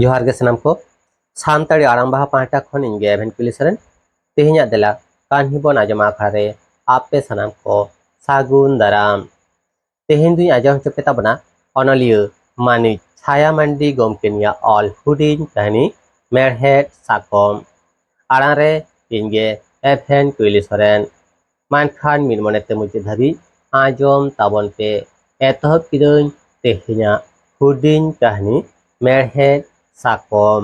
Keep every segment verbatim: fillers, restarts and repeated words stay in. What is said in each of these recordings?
ᱡᱚᱦᱟᱨ ᱜᱮ ᱥᱟᱱᱟᱢ ᱠᱚ᱾ ᱥᱟᱱᱛᱟᱲᱤ ᱟᱲᱟᱝ ᱵᱟᱦᱟ ᱯᱟᱦᱴᱟ ᱠᱷᱚᱱ ᱤᱧ ᱜᱮ ᱮᱵᱷᱮᱱ ᱠᱩᱞᱤ ᱥᱚᱨᱮᱱ᱾ ᱛᱮᱦᱮᱧᱟᱜ ᱫᱮᱞᱟ ᱠᱟᱹᱦᱱᱤ ᱵᱚᱱ ᱟᱸᱡᱚᱢᱟ ᱟᱠᱷᱲᱟ ᱨᱮ ᱟᱯᱮ ᱥᱟᱱᱟᱢ ᱠᱚ ᱥᱟᱹᱜᱩᱱ ᱫᱟᱨᱟᱢ᱾ ᱛᱮᱦᱮᱧ ᱫᱩᱧ ᱟᱸᱡᱚᱢ ᱦᱚᱪᱚ ᱯᱮ ᱛᱟᱵᱚᱱᱟ ᱚᱱᱚᱞᱤᱭᱟᱹ ᱢᱟᱹᱱᱤᱡ ᱪᱷᱟᱭᱟ ᱢᱟᱱᱰᱤ ᱜᱚᱢᱠᱮᱱᱤᱭᱟᱜ ᱚᱞ ᱦᱩᱰᱤᱧ ᱠᱟᱹᱦᱱᱤ ᱢᱮᱲᱦᱮᱫ ᱥᱟᱠᱚᱢ᱾ ᱟᱲᱟᱝ ᱨᱮ ᱤᱧ ᱜᱮ ᱮᱵᱷᱮᱱ ᱠᱩᱭᱞᱤ ᱥᱚᱨᱮᱱ᱾ ᱢᱮᱱᱠᱷᱟᱱ ᱢᱤᱫ ᱢᱚᱱᱮᱛᱮ ᱢᱩᱪᱟᱹᱫ ᱫᱷᱟᱹᱵᱤᱡ ᱟᱸᱡᱚᱢ ᱛᱟᱵᱚᱱ ᱯᱮ᱾ ᱮᱛᱚᱦᱚᱵ ᱠᱤᱫᱟᱹᱧ ᱛᱮᱦᱮᱧᱟᱜ ᱦᱩᱰᱤᱧ ᱠᱟᱹᱦᱱᱤ ᱢᱮᱲᱦᱮᱫ ᱥᱟᱠᱚᱢ᱾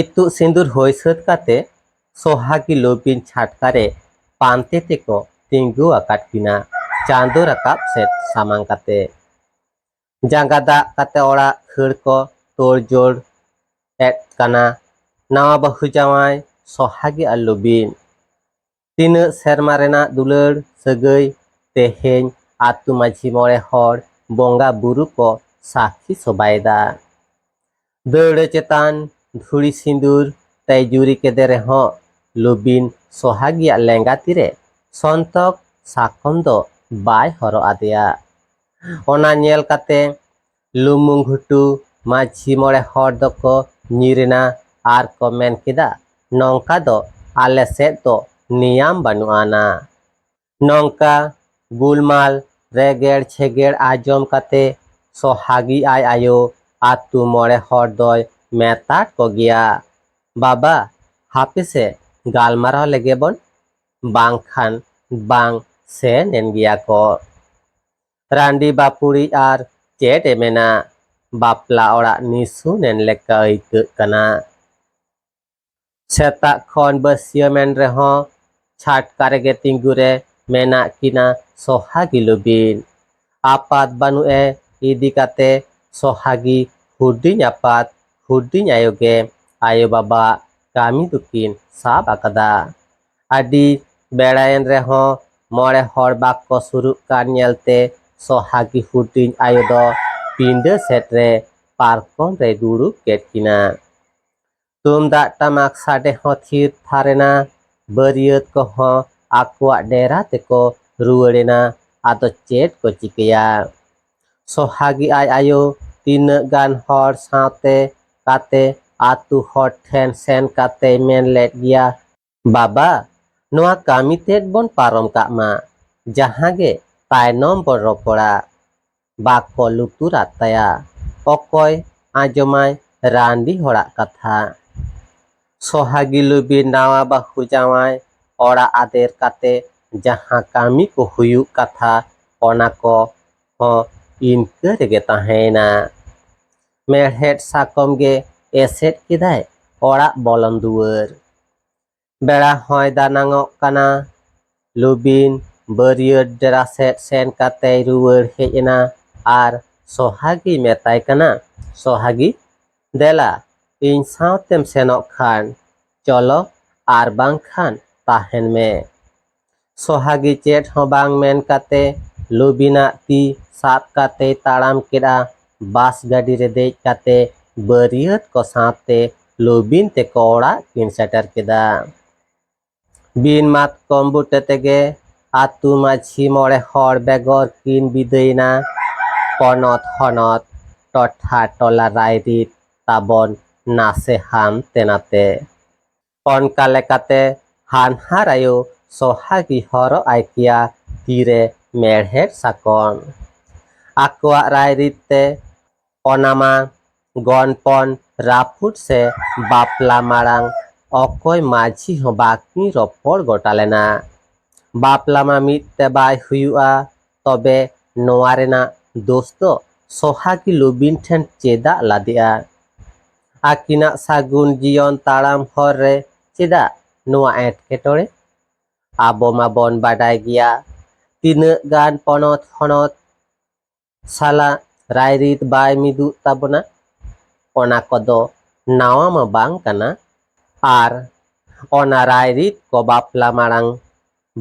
ᱤᱛᱩᱫ ᱥᱤᱸᱫᱩᱨ ᱦᱩᱭ ᱥᱟᱹᱛ ᱠᱟᱛᱮ ᱥᱚᱦᱟᱜᱤ ᱞᱩᱵᱤᱱ ᱪᱷᱟᱴᱠᱟ ᱨᱮ ᱯᱟᱱᱛᱮ ᱛᱮᱠᱚ ᱛᱤᱸᱜᱩ ᱟᱠᱟᱫ ᱠᱤᱱᱟ, ᱪᱟᱸᱫᱚ ᱨᱟᱠᱟᱵ ᱥᱮᱫ ᱥᱟᱢᱟᱝ ᱠᱟᱛᱮ᱾ ᱡᱟᱸᱜᱟ ᱫᱟᱜ ᱠᱟᱛᱮ ᱚᱲᱟᱜ ᱠᱷᱟᱹᱲ ᱠᱚ ᱛᱳᱲ ᱡᱳᱲ ᱮᱫ ᱠᱟᱱᱟ ᱱᱟᱣᱟ ᱵᱟᱹᱦᱩ ᱡᱟᱶᱟᱭ ᱥᱚᱦᱟᱜᱤ ᱟᱨ ᱞᱩᱵᱤᱱ᱾ ᱛᱤᱱᱟᱹᱜ ᱥᱮᱨᱢᱟ ᱨᱮᱱᱟᱜ ᱫᱩᱞᱟᱹᱲ ᱥᱟᱹᱜᱟᱹᱭ ᱛᱮᱦᱮᱧ ᱟᱹᱛᱩ ᱢᱟᱹᱡᱷᱤ ᱢᱚᱬᱮ ᱦᱚᱲ ᱵᱚᱸᱜᱟ ᱵᱩᱨᱩ ᱠᱚ ᱥᱟᱹᱠᱷᱤ ᱥᱚᱵᱷᱟᱭᱮᱫᱟ᱾ ᱫᱟᱹᱣᱲᱟᱹ ᱪᱮᱛᱟᱱ ᱫᱷᱩᱲᱤ ᱥᱤᱸᱫᱩᱨ ᱛᱮᱭ ᱡᱩᱨᱤ ᱠᱮᱫᱮ ᱨᱮᱦᱚᱸ ᱞᱩᱵᱤᱱ ᱥᱚᱦᱟᱜᱤᱭᱟᱜ ᱞᱮᱸᱜᱟ ᱛᱤᱨᱮ ᱥᱚᱱᱛᱚᱠ ᱥᱟᱠᱚᱢ ᱫᱚ ᱵᱟᱭ ᱦᱚᱨᱚᱜ ᱟᱫᱮᱭᱟ᱾ ᱚᱱᱟ ᱧᱮᱞ ᱠᱟᱛᱮ ᱞᱩᱢᱩᱝ ᱜᱷᱩᱴᱩ ᱢᱟᱹᱡᱷᱤ ᱢᱚᱬᱮ ᱦᱚᱲ ᱫᱚᱠᱚ ᱧᱤᱨ ᱮᱱᱟ ᱟᱨ ᱠᱚ ᱢᱮᱱ ᱠᱮᱫᱟ, "ᱱᱚᱝᱠᱟ ᱫᱚ ᱟᱞᱮ ᱥᱮᱫ ᱫᱚ ᱱᱤᱭᱟᱢ ᱵᱟᱹᱱᱩᱜ ᱟᱱᱟ᱾" ᱱᱚᱝᱠᱟ ᱜᱩᱞᱢᱟᱞ ᱨᱮᱜᱮᱲ ᱪᱷᱮᱜᱮᱲ ᱟᱸᱡᱚᱢ ᱠᱟᱛᱮ ᱥᱚᱦᱟᱜᱤ ᱟᱡ ᱟᱭᱳ ᱟᱹᱛᱩ ᱢᱚᱬᱮ ᱦᱚᱲ ᱫᱚᱭ ᱢᱮᱛᱟᱫ ᱠᱚᱜᱮᱭᱟ, "ᱵᱟᱵᱟ, ᱦᱟᱯᱮ ᱥᱮ ᱜᱟᱞᱢᱟᱨᱟᱣ ᱞᱮᱜᱮ ᱵᱚᱱ, ᱵᱟᱝᱠᱷᱟᱱ ᱵᱟᱝ ᱥᱮᱱ ᱮᱱ ᱜᱮᱭᱟ ᱠᱚ᱾ ᱨᱟᱺᱰᱤ ᱵᱟᱹᱯᱩᱲᱤᱡ ᱟᱨ ᱪᱮᱫ ᱮ ᱢᱮᱱᱟ, ᱵᱟᱯᱞᱟ ᱚᱲᱟᱜ ᱱᱤᱥᱩᱱ ᱮᱱ ᱞᱮᱠᱟ ᱟᱹᱭᱠᱟᱹᱜ ᱠᱟᱱᱟ᱾" ᱥᱮᱛᱟᱜ ᱠᱷᱚᱱ ᱵᱟᱹᱥᱭᱟᱹᱢ ᱮᱱ ᱨᱮᱦᱚᱸ ᱪᱷᱟᱴᱠᱟ ᱨᱮᱜᱮ ᱛᱤᱸᱜᱩ ᱨᱮ ᱢᱮᱱᱟᱜ ᱠᱤᱱᱟ ᱥᱚᱦᱟᱜᱤ ᱞᱩᱵᱤᱱ᱾ ᱟᱯᱟᱛ ᱵᱟᱹᱱᱩᱜ ᱮ ᱤᱫᱤ ᱠᱟᱛᱮ ᱥᱚᱦᱟᱜᱤ ᱦᱩᱰᱤᱧ ᱟᱯᱟᱛ ᱦᱩᱰᱤᱧ ᱟᱭᱳ ᱜᱮ ᱟᱭᱳ ᱵᱟᱵᱟᱣᱟᱜ ᱠᱟᱹᱢᱤ ᱫᱚᱠᱤᱱ ᱥᱟᱵ ᱟᱠᱟᱫᱟ᱾ ᱟᱹᱰᱤ ᱵᱮᱲᱟᱭᱮᱱ ᱨᱮᱦᱚᱸ ᱢᱚᱬᱮ ᱦᱚᱲ ᱵᱟᱠᱚ ᱥᱩᱨᱩᱜ ᱠᱟᱱ ᱧᱮᱞᱛᱮ ᱥᱚᱦᱟᱜᱤ ᱦᱩᱰᱤᱧ ᱟᱭᱳ ᱫᱚ ᱯᱤᱸᱰᱟᱹ ᱥᱮᱫ ᱨᱮ ᱯᱟᱨᱠᱚᱢ ᱨᱮ ᱫᱩᱲᱩᱵ ᱠᱮᱫ ᱠᱤᱱᱟ᱾ ᱛᱩᱢᱫᱟᱜ ᱴᱟᱢᱟᱠ ᱥᱟᱰᱮ ᱦᱚᱸ ᱛᱷᱤᱨ ᱛᱷᱟᱨ ᱮᱱᱟ᱾ ᱵᱟᱹᱨᱭᱟᱹᱛ ᱠᱚᱦᱚᱸ ᱟᱠᱚᱣᱟᱜ ᱰᱮᱨᱟ ᱛᱮᱠᱚ ᱨᱩᱣᱟᱹᱲᱮᱱᱟ᱾ ᱟᱫᱚ ᱪᱮᱫ ᱠᱚ ᱪᱤᱠᱟᱹᱭᱟ? ᱥᱚᱦᱟᱜᱤ ᱟᱡ ᱟᱭᱳ ᱛᱤᱱᱟᱹᱜ ᱜᱟᱱ ᱦᱚᱲ ᱥᱟᱶᱛᱮ ᱠᱟᱛᱮ ᱟᱛᱳ ᱦᱚᱲ ᱴᱷᱮᱱ ᱥᱮᱱ ᱠᱟᱛᱮᱭ ᱢᱮᱱ ᱞᱮᱫ ᱜᱮᱭᱟ, "ᱵᱟᱵᱟ, ᱱᱚᱣᱟ ᱠᱟᱹᱢᱤ ᱛᱮᱫ ᱵᱚᱱ ᱯᱟᱨᱚᱢ ᱠᱟᱜ ᱢᱟ, ᱡᱟᱦᱟᱸ ᱜᱮ ᱛᱟᱭᱱᱚᱢ ᱵᱚᱱ ᱨᱚᱯᱚᱲᱟ᱾" ᱵᱟᱠᱚ ᱞᱩᱛᱩᱨᱟᱫ ᱛᱟᱭᱟ᱾ ᱚᱠᱚᱭ ᱟᱸᱡᱚᱢᱟᱭ ᱨᱟᱺᱰᱤ ᱦᱚᱲᱟᱜ ᱠᱟᱛᱷᱟ? ᱥᱚᱦᱟᱜᱤ ᱞᱩᱵᱤ ᱱᱟᱣᱟ ᱵᱟᱹᱦᱩ ᱡᱟᱶᱟᱭ ᱚᱲᱟᱜ ᱟᱫᱮᱨ ᱠᱟᱛᱮ ᱡᱟᱦᱟᱸ ᱠᱟᱹᱢᱤ ᱠᱚ ᱦᱩᱭᱩᱜ ᱠᱟᱛᱷᱟ, ᱚᱱᱟ ᱠᱚ ᱦᱚᱸ ᱤᱱᱠᱟᱹ ᱨᱮᱜᱮ ᱛᱟᱦᱮᱸᱭᱮᱱᱟ᱾ ᱢᱮᱲᱦᱮᱫ ᱥᱟᱠᱚᱢ ᱜᱮ ᱮᱥᱮᱫ ᱠᱮᱫᱟᱭ ᱚᱲᱟᱜ ᱵᱚᱞᱚᱱ ᱫᱩᱣᱟᱹᱨ᱾ ᱵᱮᱲᱟ ᱦᱚᱸᱭ ᱫᱟᱱᱟᱝᱚᱜ ᱠᱟᱱᱟ᱾ ᱞᱩᱵᱤᱱ ᱵᱟᱹᱨᱭᱟᱹᱛ ᱰᱮᱨᱟ ᱥᱮᱫ ᱥᱮᱱ ᱠᱟᱛᱮᱭ ᱨᱩᱣᱟᱹᱲ ᱦᱮᱡ ᱮᱱᱟ ᱟᱨ ᱥᱚᱦᱟᱜᱤ ᱢᱮᱛᱟᱭ ᱠᱟᱱᱟ, "ᱥᱚᱦᱟᱜᱤ, ᱫᱮᱞᱟ, ᱤᱧ ᱥᱟᱶᱛᱮᱢ ᱥᱮᱱᱚᱜ ᱠᱷᱟᱱ ᱪᱚᱞᱚ, ᱟᱨ ᱵᱟᱝᱠᱷᱟᱱ ᱛᱟᱦᱮᱱ ᱢᱮ᱾" ᱥᱚᱦᱟᱜᱤ ᱪᱮᱫ ᱦᱚᱸ ᱵᱟᱝ ᱢᱮᱱ ᱠᱟᱛᱮ ᱞᱩᱵᱤᱱᱟᱜ ᱛᱤ ᱥᱟᱵ ᱠᱟᱛᱮᱭ ᱛᱟᱲᱟᱢ ᱠᱮᱫᱼᱟ᱾ ᱵᱟᱥ ᱜᱟᱹᱰᱤ ᱨᱮ ᱫᱮᱡ ᱠᱟᱛᱮ ᱵᱟᱹᱨᱭᱟᱹᱛ ᱠᱚ ᱥᱟᱶᱛᱮ ᱞᱩᱵᱤᱱ ᱛᱮᱠᱚ ᱚᱲᱟᱜ ᱠᱤᱱ ᱥᱮᱴᱮᱨ ᱠᱮᱫᱟ᱾ ᱵᱤᱱ ᱢᱟᱛᱠᱚᱢ ᱵᱩᱴᱟᱹ ᱛᱮᱜᱮ ᱟᱹᱛᱩ ᱢᱟᱹᱡᱷᱤ ᱢᱚᱬᱮ ᱦᱚᱲ ᱵᱮᱜᱚᱨ ᱠᱤᱱ ᱵᱤᱫᱟᱹᱭᱮᱱᱟ᱾ ᱯᱚᱱᱚᱛ ᱦᱚᱱᱚᱛ ᱴᱚᱴᱷᱟ ᱴᱚᱞᱟ ᱨᱟᱭᱨᱤᱛ ᱛᱟᱵᱚᱱ ᱱᱟᱥᱮ ᱦᱟᱱᱛᱮ ᱱᱟᱛᱮ᱾ ᱚᱱᱠᱟ ᱞᱮᱠᱟᱛᱮ ᱦᱟᱱᱦᱟᱨ ᱟᱭᱳ ᱥᱚᱦᱟᱜᱤ ᱦᱚᱨᱚᱜ ᱟᱭ ᱠᱮᱭᱟ ᱛᱤᱨᱮ ᱢᱮᱲᱦᱮᱫ ᱥᱟᱠᱚᱢ᱾ ᱟᱠᱚᱣᱟᱜ ᱨᱟᱭᱨᱤᱛ ᱛᱮ ᱚᱱᱟ ᱢᱟ ᱜᱚᱱᱯᱚᱱ ᱨᱟᱹᱯᱩᱫ ᱥᱮ ᱵᱟᱯᱞᱟ ᱢᱟᱲᱟᱝ ᱚᱠᱚᱭ ᱢᱟᱹᱡᱷᱤ ᱦᱚᱸ ᱵᱟᱹᱠᱤᱱ ᱨᱚᱯᱚᱲ ᱜᱚᱴᱟ ᱞᱮᱱᱟ᱾ ᱵᱟᱯᱞᱟ ᱢᱟ ᱢᱤᱫ ᱛᱮ ᱵᱟᱭ ᱦᱩᱭᱩᱜᱼᱟ, ᱛᱚᱵᱮ ᱱᱚᱣᱟ ᱨᱮᱱᱟᱜ ᱫᱳᱥ ᱫᱚ ᱥᱚᱦᱟᱜᱤ ᱞᱩᱵᱤᱱ ᱴᱷᱮᱱ ᱪᱮᱫᱟᱜ ᱞᱟᱫᱮᱜᱼᱟ? ᱟᱹᱠᱤᱱᱟᱜ ᱥᱟᱹᱜᱩᱱ ᱡᱤᱭᱚᱱ ᱛᱟᱲᱟᱢ ᱦᱚᱨ ᱨᱮ ᱪᱮᱫᱟᱜ ᱱᱚᱣᱟ ᱮᱴᱠᱮᱴᱚᱬᱮ? ᱟᱵᱚ ᱢᱟᱵᱚᱱ ᱵᱟᱰᱟᱭ ᱜᱮᱭᱟ, ᱛᱤᱱᱟᱹᱜ ᱜᱟᱱ ᱯᱚᱱᱚᱛ ᱦᱚᱱᱚᱛ ᱥᱟᱞᱟᱜ ᱨᱟᱭᱨᱤᱛ ᱵᱟᱭ ᱢᱤᱫᱩᱜ ᱛᱟᱵᱚᱱᱟ᱾ ᱚᱱᱟ ᱠᱚᱫᱚ ᱱᱟᱣᱟ ᱢᱟ ᱵᱟᱝ ᱠᱟᱱᱟ᱾ ᱟᱨ ᱚᱱᱟ ᱨᱟᱭᱨᱤᱛ ᱠᱚ ᱵᱟᱯᱞᱟ ᱢᱟᱲᱟᱝ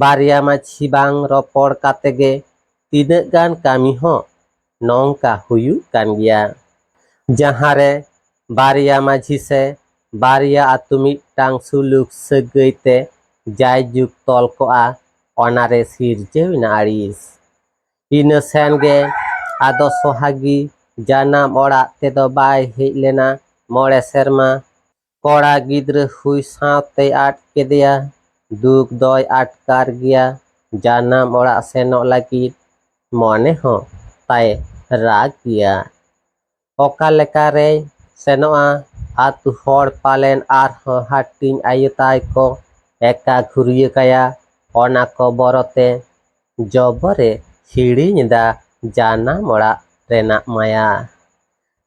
ᱵᱟᱨᱭᱟ ᱢᱟᱹᱡᱷᱤ ᱵᱟᱝ ᱨᱚᱯᱚᱲ ᱠᱟᱛᱮ ᱜᱮ ᱛᱤᱱᱟᱹᱜ ᱜᱟᱱ ᱠᱟᱹᱢᱤ ᱦᱚᱸ ᱱᱚᱝᱠᱟ ᱦᱩᱭᱩᱜ ᱠᱟᱱ ᱜᱮᱭᱟ᱾ ᱡᱟᱦᱟᱸ ᱨᱮ ᱵᱟᱨᱭᱟ ᱢᱟᱹᱡᱷᱤ ᱥᱮ ᱵᱟᱨᱭᱟ ᱟᱹᱛᱩ ᱢᱤᱫᱴᱟᱝ ᱥᱩᱞᱩᱠ ᱥᱟᱹᱜᱟᱹᱭ ᱛᱮ ᱡᱟᱭᱡᱩᱜᱽ ᱛᱚᱞ ᱠᱚᱜᱼᱟ, ᱚᱱᱟᱨᱮ ᱥᱤᱨᱡᱟᱹᱣ ᱮᱱᱟ ᱟᱹᱲᱤᱥ᱾ ᱤᱱᱟᱹ ᱥᱮᱱ ᱜᱮ ᱟᱫᱚ ᱥᱚᱦᱟᱜᱤ ᱡᱟᱱᱟᱢ ᱚᱲᱟᱜ ᱛᱮᱫᱚ ᱵᱟᱭ ᱦᱮᱡ ᱞᱮᱱᱟ ᱢᱚᱬᱮ ᱥᱮᱨᱢᱟ᱾ ᱠᱚᱲᱟ ᱜᱤᱫᱽᱨᱟᱹ ᱦᱩᱭ ᱥᱟᱶᱛᱮᱭ ᱟᱫ ᱠᱮᱫᱮᱭᱟ᱾ ᱫᱩᱠ ᱫᱚᱭ ᱟᱴᱠᱟᱨ ᱜᱮᱭᱟ᱾ ᱡᱟᱱᱟᱢ ᱚᱲᱟᱜ ᱥᱮᱱᱚᱜ ᱞᱟᱹᱜᱤᱫ ᱢᱚᱱᱮ ᱦᱚᱸ ᱛᱟᱭ ᱨᱟᱜᱽ ᱜᱮᱭᱟ᱾ ᱚᱠᱟ ᱞᱮᱠᱟ ᱨᱮᱭ ᱥᱮᱱᱚᱜᱼᱟ? ᱟᱹᱛᱩ ᱦᱚᱲ ᱯᱟᱞᱮᱱ ᱟᱨᱦᱚᱸ ᱦᱟᱹᱴᱤᱧ ᱟᱭᱳ ᱛᱟᱭ ᱠᱚ ᱮᱠᱟ ᱜᱷᱩᱨᱭᱟᱹ ᱠᱟᱭᱟ᱾ ᱚᱱᱟ ᱠᱚ ᱵᱚᱨᱚᱛᱮ ᱡᱚᱵᱚᱨᱮ ᱦᱤᱲᱤᱧ ᱮᱫᱟ ᱡᱟᱱᱟᱢ ᱚᱲᱟᱜ ᱨᱮᱱᱟᱜ ᱢᱟᱭᱟ᱾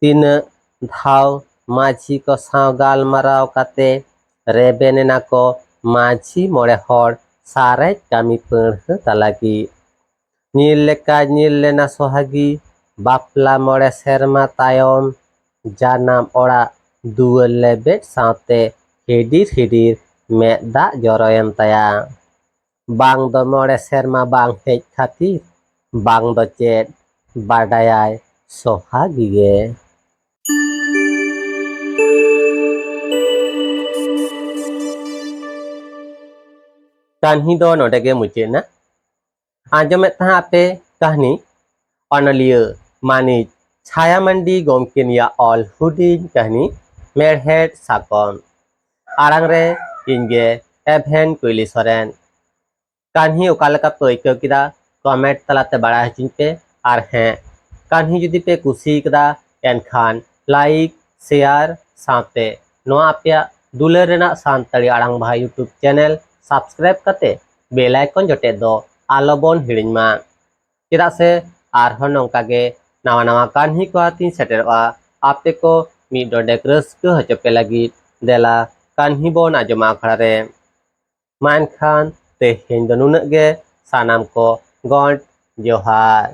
ᱛᱤᱱᱟᱹᱜ ᱫᱷᱟᱣ ᱢᱟᱹᱡᱷᱤ ᱠᱚ ᱥᱟᱶ ᱜᱟᱞᱢᱟᱨᱟᱣ ᱠᱟᱛᱮ ᱨᱮᱵᱮᱱ ᱮᱱᱟ ᱠᱚ ᱢᱟᱹᱡᱷᱤ ᱢᱚᱬᱮ ᱦᱚᱲ ᱥᱟᱨᱮᱡ ᱠᱟᱹᱢᱤ ᱯᱟᱹᱲᱦᱟᱹ ᱛᱟᱞᱟ ᱜᱮ᱾ ᱧᱤᱨ ᱞᱮᱠᱟ ᱧᱤᱨ ᱞᱮᱱᱟ ᱥᱚᱦᱟᱜᱤ, ᱵᱟᱯᱞᱟ ᱢᱚᱬᱮ ᱥᱮᱨᱢᱟ ᱛᱟᱭᱚᱢ ᱡᱟᱱᱟᱢ ᱚᱲᱟᱜ ᱫᱩᱣᱟᱹᱨ ᱞᱮᱵᱮᱫ ᱥᱟᱶᱛᱮ ᱦᱤᱰᱤᱨ ᱦᱤᱰᱤᱨ ᱢᱮᱫ ᱫᱟᱜ ᱡᱚᱨᱚᱭᱮᱱ ᱛᱟᱭᱟ᱾ ᱵᱟᱝ ᱫᱚ ᱢᱚᱬᱮ ᱥᱮᱨᱢᱟ ᱵᱟᱝ ᱦᱮᱡ ᱠᱷᱟᱹᱛᱤᱨ, ᱵᱟᱝ ᱫᱚ ᱪᱮᱫ ᱵᱟᱰᱟᱭᱟᱭ ᱥᱚᱦᱟᱜᱤ ᱜᱮ᱾ ᱠᱟᱹᱦᱱᱤ ᱫᱚ ᱱᱚᱰᱮ ᱜᱮ ᱢᱩᱪᱟᱹᱫ ᱮᱱᱟ᱾ ᱟᱸᱡᱚᱢᱮᱫ ᱛᱟᱦᱮᱸ ᱟᱯᱮ ᱠᱟᱹᱦᱱᱤ ᱚᱱᱚᱞᱤᱭᱟᱹ ᱢᱟᱹᱱᱤᱡ ᱪᱷᱟᱭᱟ ᱢᱟᱱᱰᱤ ᱜᱚᱢᱠᱮᱱᱤᱭᱟᱜ ᱚᱞ ᱦᱩᱰᱤᱧ ᱠᱟᱹᱦᱱᱤ ᱢᱮᱲᱦᱮᱫ ᱥᱟᱠᱚᱢ᱾ ᱟᱲᱟᱝ ᱨᱮ ᱤᱧ ᱜᱮ ᱮᱵᱷᱮᱱ ᱠᱩᱭᱞᱤ ᱥᱚᱨᱮᱱ᱾ ᱠᱟᱹᱦᱱᱤ ᱚᱠᱟ ᱞᱮᱠᱟ ᱯᱮ ᱟᱹᱭᱠᱟᱹᱣ ᱠᱮᱫᱟ, ᱠᱚᱢᱮᱱᱴ ᱛᱟᱞᱟᱛᱮ ᱵᱟᱲᱟᱭ ᱦᱚᱪᱚᱧ ᱯᱮ᱾ ᱟᱨ ᱦᱮᱸ, ᱠᱟᱹᱦᱱᱤ ᱡᱩᱫᱤ ᱯᱮ ᱠᱩᱥᱤ ᱠᱟᱫᱟ, ᱮᱱᱠᱷᱟᱱ ᱞᱟᱭᱤᱠ, ᱥᱮᱭᱟᱨ ᱥᱟᱶᱛᱮ ᱱᱚᱣᱟ ᱟᱯᱮᱭᱟᱜ ᱫᱩᱞᱟᱹᱲ ᱨᱮᱱᱟᱜ ᱥᱟᱱᱛᱟᱲᱤ ᱟᱲᱟᱝ ᱵᱷᱟᱭ YouTube ᱪᱮᱱᱮᱞ ᱥᱟᱵᱥᱠᱨᱟᱭᱤᱵ ᱠᱟᱛᱮ ᱵᱮᱞ ᱟᱭᱠᱚᱱ ᱡᱚᱴᱮᱫ ᱫᱚ ᱟᱞᱚ ᱵᱚᱱ ᱦᱤᱲᱤᱧ ᱢᱟ᱾ ᱪᱮᱫᱟᱜ ᱥᱮ ᱟᱨᱦᱚᱸ ᱱᱚᱝᱠᱟ ᱜᱮ ᱱᱟᱣᱟ ᱱᱟᱣᱟ ᱠᱟᱹᱦᱱᱤ ᱠᱚ ᱟᱛᱤᱧ ᱥᱮᱴᱮᱨᱚᱜᱼᱟ, ᱟᱯᱮ ᱠᱚ ᱢᱤᱫ ᱰᱚᱸᱰᱮᱠ ᱨᱟᱹᱥᱠᱟᱹ ᱦᱚᱪᱚ ᱯᱮ ᱞᱟᱹᱜᱤᱫ᱾ ᱫᱮᱞᱟ ᱠᱟᱹᱦᱱᱤ ᱵᱚᱱ ᱟᱸᱡᱚᱢᱟ ᱟᱠᱷᱲᱟ ᱨᱮ᱾ ᱢᱟ ᱮᱱᱠᱷᱟᱱ ᱛᱮᱦᱮᱧ ᱫᱚ ᱱᱩᱱᱟᱹᱜ ᱜᱮ, ᱥᱟᱱᱟᱢ ᱠᱚ ᱜᱚᱰ ᱡᱚᱦᱟᱨ᱾